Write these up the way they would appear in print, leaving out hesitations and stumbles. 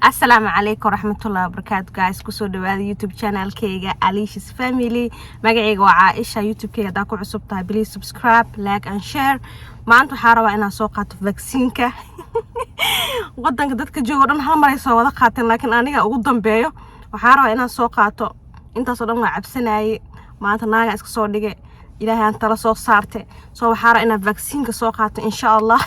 Asalaamu calaykum waraxmatullahi wabarakaatu, guys. Kusoo dhawaada YouTube channelkayga, Alicia's Family. Magacayga waa Caaisha. YouTube-kayga haddaa ku cusub tahay, please subscribe, like and share. Maanta waxaa rabaa inaan soo qaato vaccineka. Wadanka dadka jooga o dhan hal maray soo wada qaateen, laakiin aniga ugu dambeeyo. Waxaa rabaa inaan soo qaato. Intaasoo dhan waa cabsanaye. Maanta naaga iska soo dhigay, Ilaahay aan tala soo saarte. So waxaa rabaa inaan vaccineka soo qaato, insha Allah.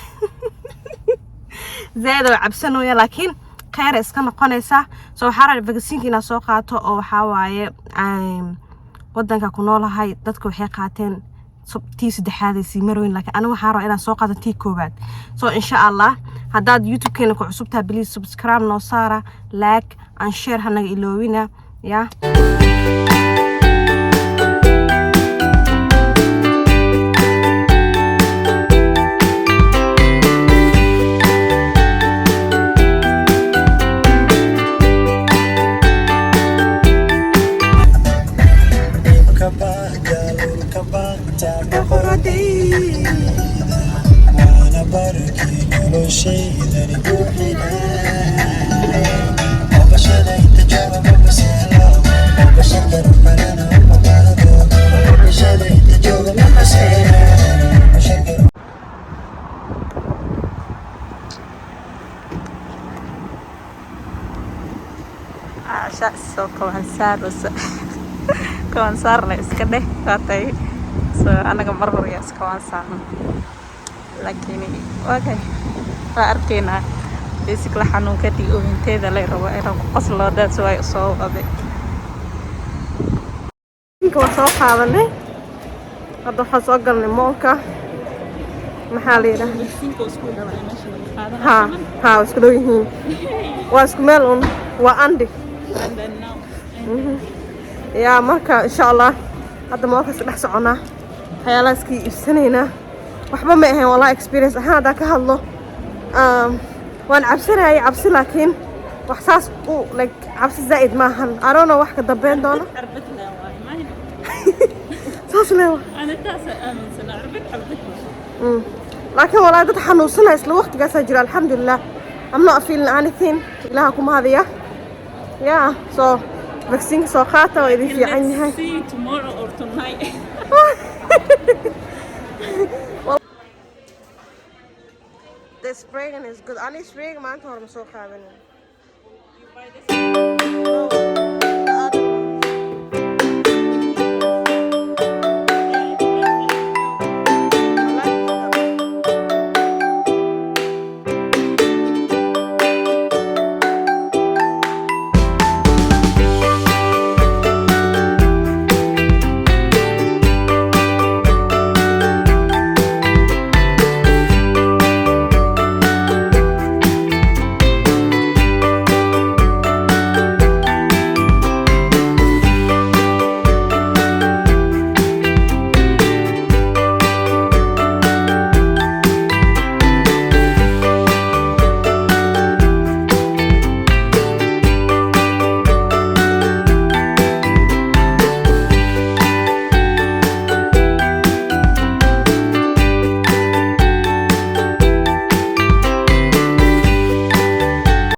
Zaaid oo cabsanooya, laakiin kheyra iska noqonaysaa. So waxaa rabaa vaccineka inaad soo qaato, oo waxaa waaye wadanka ku noolahay dadka waxay qaateen tii saddexaad ay sii marooyin, laakiin aniga waxaa rabaa inaan soo qaato tii koowaad. So insha Allah, haddaad YouTube-keena ku cusub tahay, please subscribe noo saara, like and share hanaga iloowina ya. Boqoradayda waana barkii noloshaydani buuxinay. Bashada inta jooga ma baselo, bashada kalena ma baado. Bashada inta jooga ma baselo, bashada. Caasha soo kawansaar kawansaar la iska dheh waatay. So anaga mar hore yaa iska saarno, laakiin okay, waa arkaynaa. Basically xanuunkadii oohinteeda lay rabo inaan ku qoslo. That's why soo waday. Inka waa soo qaadanay. Hadda waxaan soo galnay mallka. Maxaa la yidhaahdaa? Ha ha, waa isku dhow yihiin, waa isku meel un, waa Aldi yaa. Marka insha Allah hadda mallkaas dhex soconaa, waxyaalaha iska iibsanaynaa. Waxba ma ahayn wallahi. Experience ahaan haddaan ka hadlo, waan cabsanayay cabsi, laakiin wax saas u like cabsi zaa'id maahan. I don't know wax ka dambeyn doono. Saas le. Laakiin walaa dad xanuunsanaya isla waqtigaasaa jira. Alxamdulilah, I'm not feeling anything. Ilaaha ku mahadiya. Yeah, so vaccine soo qaata, waa idin fiican yahay. See you tomorrow or tonight. The spraying is good. Ani spraying maanta hore ma soo qaadanin. You buy this.